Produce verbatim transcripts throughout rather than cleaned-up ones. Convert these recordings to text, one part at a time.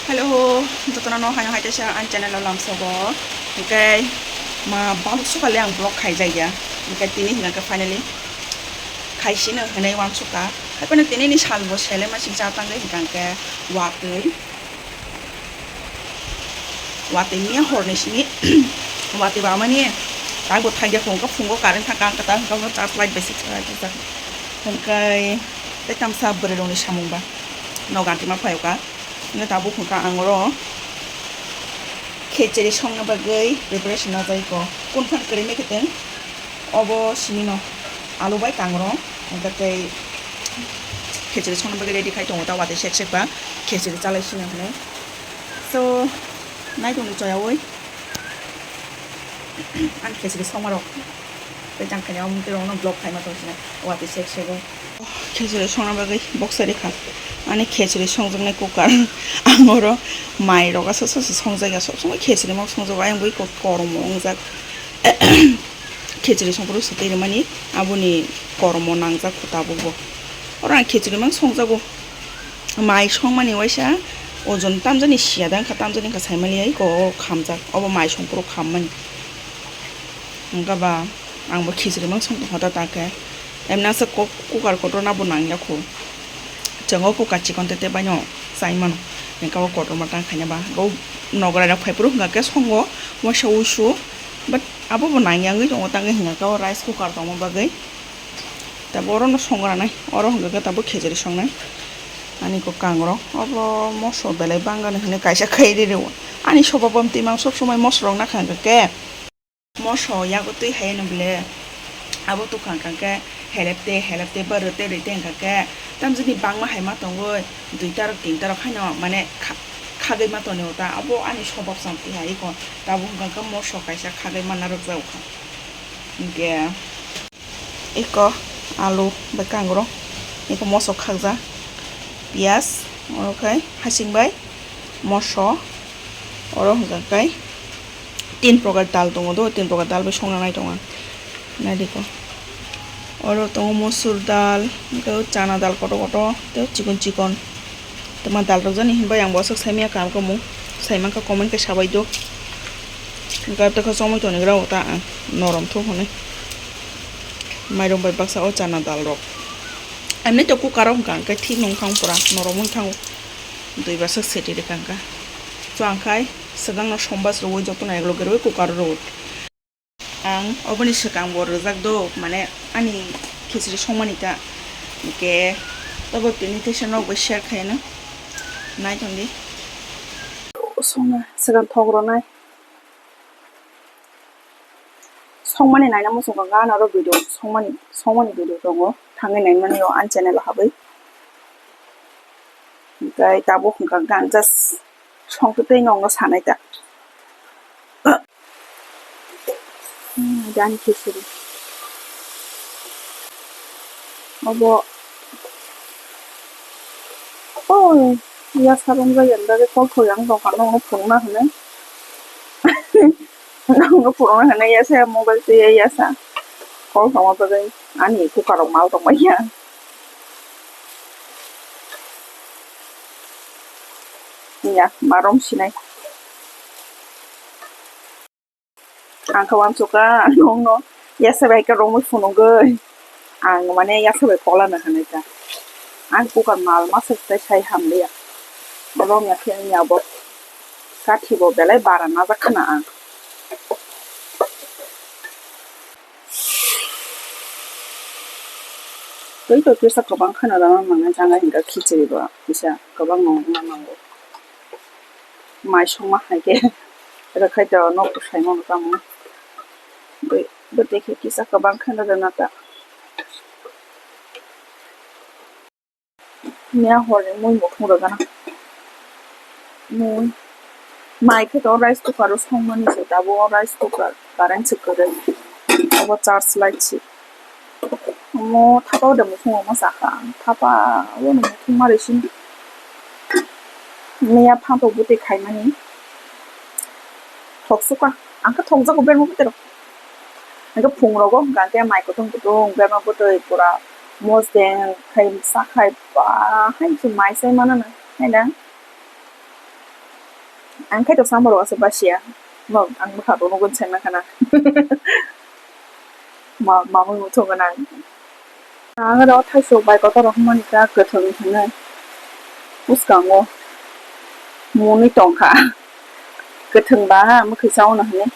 Hello, jotono no haino hai teisa ani channel o lamsogo. Hingke ma balok sokale ang vlog khaijak ya. Hingke tini hingke finally khaisino hinui wansukha. Hai phano tini ni sal bo sele ma singsa tangwi hingka hingke watwi. Watwi miya horni simi watwi bamani taibo thaijak hingke phungo current thangka hingke ta hingke bo charge light bai se chajak. Hingke tei tamsa bwrwi rokni samung ba nogo antima phaiyokha. Hingke tabuk hingke ang oro khichiri songna bagwi preparation lajaiko. Kunphan kwrwi mai khe tong obo simi no alu bai kangrong hingke tei khichiri songna bagwi ready khai tongo ta watwi sek sek ba khichiri chalai sini hinui. So nai tongni choyaui ani khichiri songma rok tei jang khaina omo tei rokno vlog khaima tong sina watwi sek sego. Khichiri songna bagwi boksa rikha. Ani khichiri songjaknai cooker. Ang oro mai rok asa asa se songjak ya. Sob somoi khichiri ma songjago. Ayang bui ko-, kormo wngjak. Khichiri songphuru se twi rwmani aboni kormo nangjak kho tabuk bo. Oro ang khichiri ma songjago. Mai songmani waisa ojon tamjani siya da wngkha, tamjani wngkha saimaliya iko khamjak. Obo mai songphuru khammani. Wngkha ba. Ang bo khichiri mang song tongkha ta ta khe. Em nasa kok-, cooker kotor na bo nang ya kho. Chwng o cooker chikon tete bai no chai mano. Hingke o kotorma tang khaina ba. Bo nogorai rok phai phuru hingka khe songo waisa wuisu. But abo bo nang ya wngwi tongo tang wngkha o rice cooker tongma bagwi. Ta bo oro no songra nai. Oro hingka khe ta bo khichiri songnai. Ani ko kangrok. Obo moso belai bangani hinui kaisa khai ri rwo. Ani soba bo twi mang sob somoi moso rok nakha hingka khe. Moso yago twi hai no bile abo tukha hwnkha khe helep te helep te ba rwte rwte hwnkha khe tamjani bangma hai ma tongwi duita rok tinta rok haino mane kha-, khagwi ma tonwi ta abo ani sobab sam twi hai iko tabuk hwnkha khe moso kaisa khagwi manna rwkjago kha hinkhe iko alu bai kangrok iko moso khakjak piyaj oro khai hasing bai moso oro hwnkha khe. Tin prokar dal tongo do, tin prokar dal bai songna nai tongo ang. Naidi ko. Oro tongo musur dal, hingke o chana dal kotor kotor, tei chikon chikon. Tama dal rok jani hinbai ang bo aswk saimanya kaham khe mung. Saimankha comment khe sabai do. Hingke tei khe chomoi tonigra o ta ang norom thung hwnwi. Mairum bai baksa o chana dal rok. Emni to cooker o hwnka hwnkhe thik nung thang pura norom wng thango. Dui baswk seti rwkha hwnkha. So ang khai. Swkangno sombas rwui jotono ekloge rwui cooker-o rwo. Ang oboni swkang bo rwjak do, mane ani khichiri songmani ta. Hingke tobo tini teisa nok bai share khaino. Nai tongdi. Songna swkang thok rwnai. Songmani naina muchung kha gana oro video songmani, songmani video tongo. Thangwi naimani o ani channel o habwi. Hingke tabuk hingka gang just songtwi tei nokno sanai ta. Hmm, jani khichiri. Obo. Oi, yasa romjak ya, dagi kol thok yang tongkha, nokno phunukna hinwi. Nokno phunukna hinwi yasa mobile twi yasa. Kol tongma bagwi ani cooker rok mal tongmani ya. Ya, marom sinai. Ang khe uansukha, nokno yasa bai khe romwi phunugwi. Ang mane yasa bai kola na hinwi kha. Ang cooker mal masa tei sai hamliya. Rom ya khe wngya bo. Kathi bo belai bara najak khana ang. Tei to kisa kwbang kheno rwna nangnai, janga hingka khichiri bo kisa kwbang no wngna nango. Mai songma hai khe rwkhai to nok bwsai mano tamo. Bwtwi khe kisa kwbang kheno rwna ta. Miya horni mui muthung rwgana. Mui. Mai khe to rice cooker o songmani se, tabuk o rice cooker current se kwrwi. Obo charge light se. Omo thapa o de muthung omo sakha. Thapa o no muthung ma rwi sini. Miya phantok bwtwi khaimani. Thok sukha. Ang khe thokjago berma bwtwi rok. Hingke phung rogo hingka khe mai kutung kutung berma bwtwi pura mosdeng khai sak khai ba hai se mai sai mano na hai na. Ang khe to samoro asa basia. Bo ang bwkha bo mugun sengna khana. Ma, mamui muthung gwnang. Ang aro thaisok bai kotor rok hwnmani kha kwthwng hwnwi. Bwskango mwnwi tongkha. Kwthwng ba ha mwkhwi sa ono hwnwi.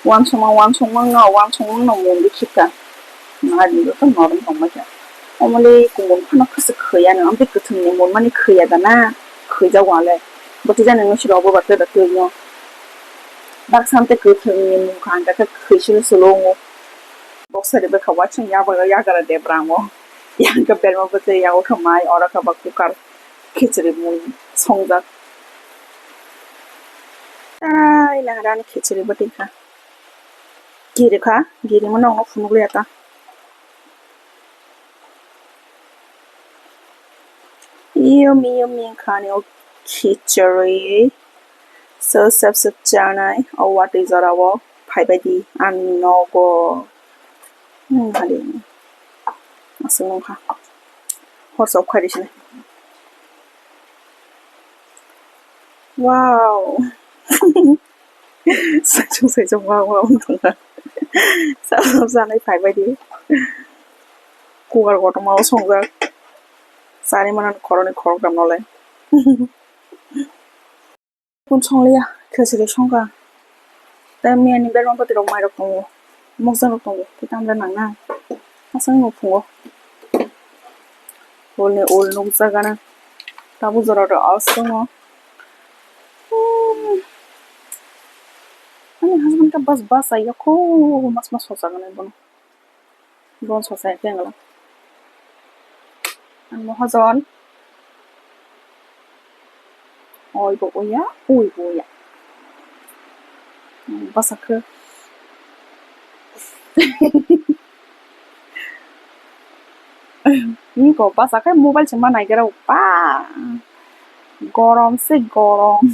Wansukma, wansukma wngno, wansukma wngno mwnwi khipkha. Nadi joto norom tongbaikha. Omole kumun phano khwswk khwiya no, amtwi kwthwngni mwnmani khwiya da na? Khwijago ale. Bwtwi jani nwng siro obo ba tei ba twi no. Baksa amtwi kwthwngni mungkha hwnkha khe khwi silo solo wngo. Boksari bwkha waisung yabago yagra debra wngo. Yang khe berma bwtwi yago khe mai, oro khe ba cooker khichiri mui songjak. Tai laharani khichiri bwtwi kha. Giri kha, giri mano phunukliya ta. Yummy, yummy wngkha ani o khichiri. So, sep sep chanai o watwi jorao phaibaidi ani nogo. Hmm, hadi. Aswk wngkha. Hor sok khaidi sini. Wow. Saichung saichung wow wow wngkha. Sap sap chanai phaibaidi. Kugar kotorma o songjak. Chari manan khoroknwi khoroktham nole. Kun songliya, khichiri songkha. Tei miyani berma bwtwi rok mai rok tongo. Mokjang rok tongo. Tei tamle nang na. Aswk no phungo. Ul ni ul nukjak gana. Tabuk jora rok aswk no. Hmm. Ani husband ka bas bas ai yakho mas mas sosa gana bono. Bon sosa ya kengla. Ang mohajon. Oi bo oya, oi bo oya. Basa khe. Ni ko basa khe mobile se ma nai gra pa. Gorom se gorom.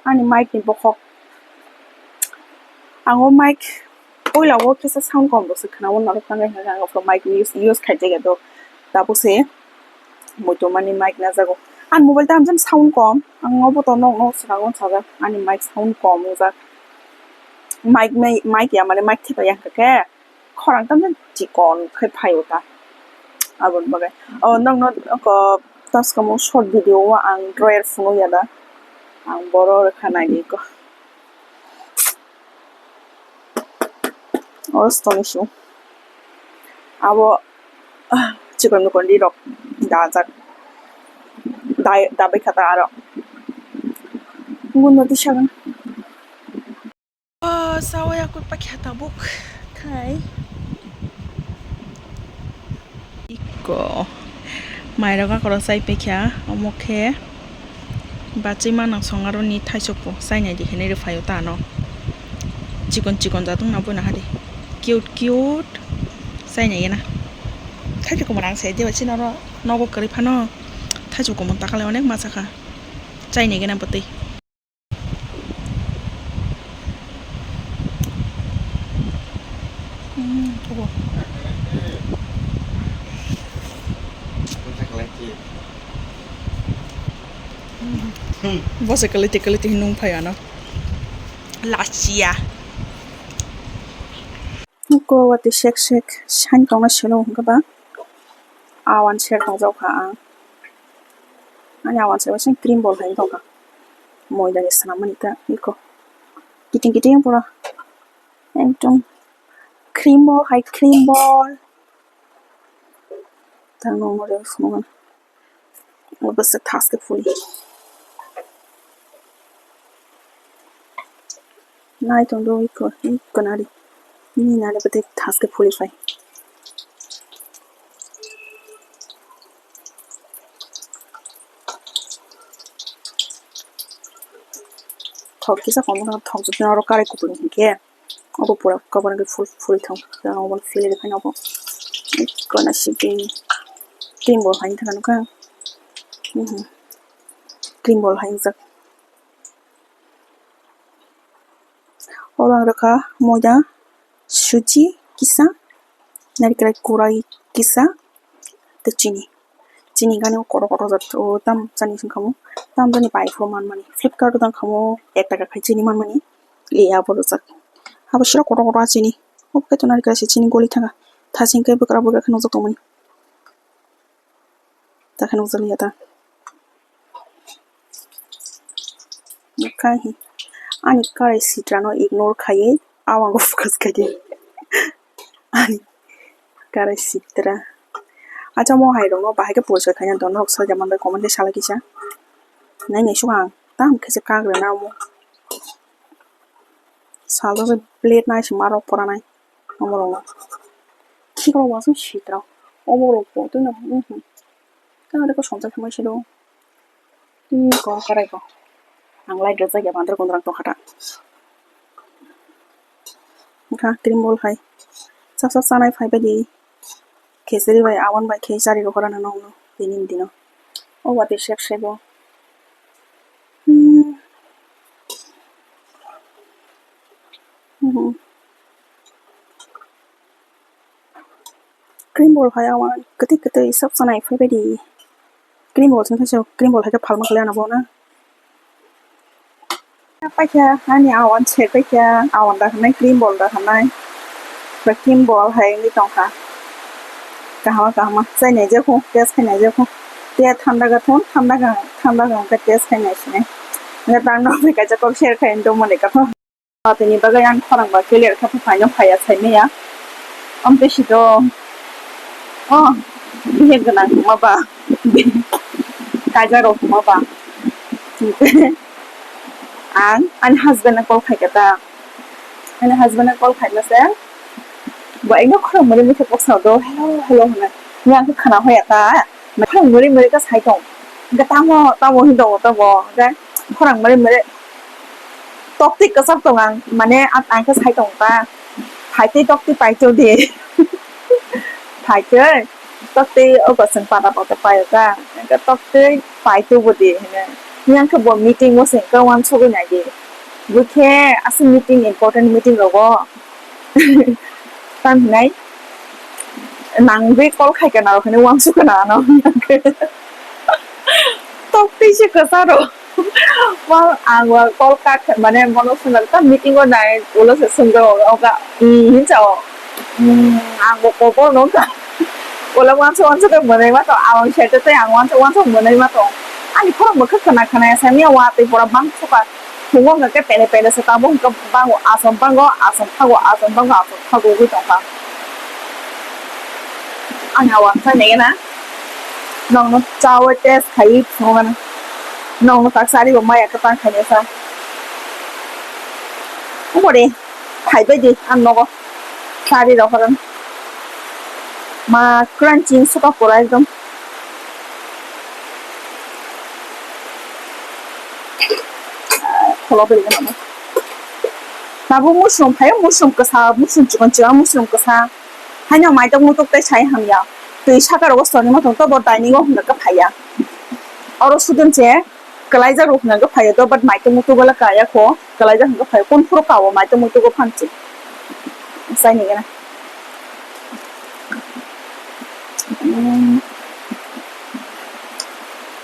Ani mic ni bokhok. Ang o mic puila o kisa sound kom rok se khna o norok thang khe ang o mic use, use khai jagya do. Tabuk se muitu mani mic na jago. Ani mobile tam jam sound kom. Ang o bo to nok nok swnam o sajak. Ani mic sound kom wngjak. Mic, mic, mic ya mane mic thipa ya hwnkha khe. Khorang tamjani chikon khe phaio ta. Aboni bagwi. O, nokno, ko, taskamo short video o ang dryer phunukya da. Ang boro rwkha naidi ko. O, stone issue. Abo, ah, chikon mikon di rok dajak. Dai, dabai kha ta aro. Gundo di sagan. O, sawi akui pakya tabuk khai. Iko. Mairok akorok chai pakya, omo khe bachwi manang song aroni thaisok bo chainai di hinwi rwphaio ta ano. Chikon chikon jat wngna boina hadi. Cute cute. Chainai gena. Thaisok bo nang se diba chini oro nogo kwrwi phano. Thaisok bo takale onek masa kha. Chainai gena bwtwi. Hmm, obo. Bose kwlwiti kwlwiti hinwi nung phai ano. Lachiya. Ko wati sek sek sain tongna selo hwnkhe ba. Awan ser tongjak kha ang. Ani awan ser waisa cream bol hai tongkha. Moida ni swnam mani ta iko. Kiting kiting pura. Ekdom cream bol hai cream bol. Tang nung nung phunukgo. Obo se thaske phuli. Nai tong do iko, iko nari. Ni nari bete thaske phuli phai. Thok kisa komo thok jotno oro karai kupulung hinkhe. Obo pura cover hwnkhe full, full thang. Obo feel rwkhe obo. Gana sitting. Cream bol hai thang nukha. Mhm. Cream bol hai jak. Oro ang rwkha moida, suji kisa, narikra kurai kisa, tei chini. Chini gani o kotor kotor jat o tam chani sing khamu. Tam jani pai phuru man mani. Flipkart o tang khamu ek taka khai chini man mani. E abo rwjak. Abo siro kotor kotor a chini. O khe to nari kaisa chini goli thanga. Thasing khe bwkra bwkra khe nukjak tongmani. Ta khe nukjak liya ta. Nukha hi. Ani karai sitra no ignore khaiwi awango focus khaidi. Ani karai sitra. Acha mo hai rokno bahai khe poriskar khaina don norok soja manbai comment khe salai kisa. Nai nai suk ang tam khe se kag rwna omo. Sal rok se blade nai se ma rok pora nai. Omo rok no. Khik rok wasung sitra. Omo rok bo twi no. Tang reko somsa thangbai se do. Twi ko karai ko. Ang light rwjak ya bandar gondrang tong kha ta. Wngkha cream bol hai. Sak sak chanai phai bai di. Khesari bai awan bai khe chari rw hora na nokno tini ni dino. O watwi sek sek o. Hmm. Mhm. Cream bol hai awan kwtwi kwtwi sak chanai phai bai di. Cream bol se wngkha se cream bol hai khe phalma khlai ano bo na. Paikha ani awan se paikha awan da hwnai cream bol da hwnai. Ba cream bol hai wngwi tongkha. Kahama kahama chai nai jekhu test khai nai jekhu. Te thanda ga thon thanda ga thanda ga khe test khai nai sine. Nga tang no kaisa kok share khai ndo mone ka. Tini bagwi ang khorang ba clear khe phaino phaiya saimaya. Amtwi si do. Oh, bihik gwnang tongma ba. Kaijak rok tongma ba. Ang ani husband no call khai kha ta. Ani husband no call khai masa. Bo ino khorang mani muthe kok sa do. Hello, hello hwnwi. Ni ang khe khana hoya ta. Khorang muri muri khe sai tong. Hingke tamo, tamo hin tongo tamo. Hingke khorang muri muri toktwi kwchak tong ang, mane ang khe sai tong ta. Phaitwi toktwi paito di. Phaitwi toktwi obo chwng pata poto paio ta. Hingke toktwi paito bo di hino. Yang khe bo meeting o se hingke uansugwi nai di. Bo khe aswk meeting, important meeting rogo. Tam hinai nang bai call khai kana rok hinui uansuk kana ano. Tok tei se kwcharo. Wal ang wal call cut mane mono swnam ta meeting o nai ulo se swngjak oga hinsa o. Ang bo kobor no ka. Ulo uansuk uansuk ke mwnai ma to ang sete tei ang uansuk uansuk mwnai ma to. Ani khorang bo khe khna khna ya sami ya watwi pora bang suka. Phungo hwnkha khe pele pele se tabuk hwnkha bango, asam bango, asam thago, asam bango, asam thago wngwi tongkha. Ani awan sai nai gana. Nokno chawi test khaiwi phungo gana. Nokno tak sari bo maya kwtang khainai sa. Omo de phaibai di ang nogo. Sari rok horon. Ma crunching suka pura ekdom. Kholo beri gana. Tabuk mushroom phaio, mushroom kwsa, mushroom chikon chikon, mushroom kwsa. Haino maitok muitok tei sai hamya. Twi saka rogo soni mothong tobo dining o hwnka phaiya. Oro sudun che kwlaijak rok hwnka phaiya do, but maitok muitok o le kaya kho. Kwlaijak hwnka phaiya. Kun phuru kao maitok muitok o phanchi. Sai ni gana. Mm.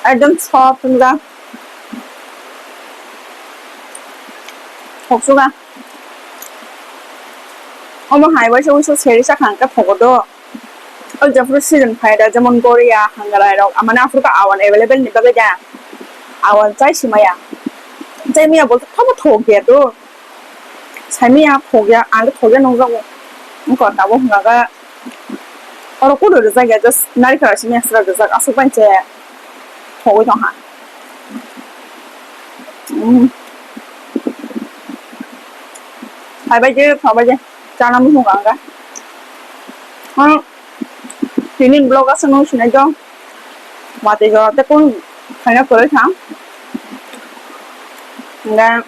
Ekdom soft wngkha. Thoksuka. Omo hai waisa waisa seri sakha hwnkhe thogo do. O jephuru season phai da, jemon goria, hangrai rok, amani aphuru khe awan available ni bagwi da. Awan chai simaya. Chai maya bolte thabo thok ya do. Saimaya phogya, ang khe phogya nukjago. Wngkha tabuk hwnka khe oro kudu rwjak ya, just narikal simi aswk rwjak, aswk bai se phogwi tongkha. Mm. Phaibai de, phaibai de, chana muchung ang khe. Hmm. Tini vlog aswk nung sinai do. Watwi jora tei kung khaina kwrwi kha. Hingke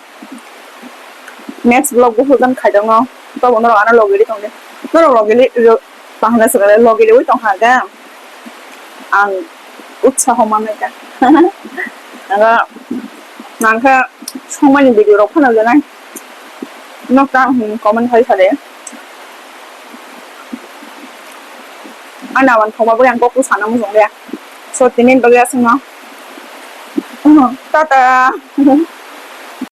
next vlog buphang khaijak no. Tobo norok ano logi ri tongdi. Norok logi ri, ro-, bahana swkang logi riwi tongkha hingke. Ang utsaho manwi kha. Ang, ang khe songmani video rok phano janai. Nokta, hmm, comment khai sade. Ani awan thokma bai ang kok sana mujung ya. So, tini bagwi aswkno. Tata.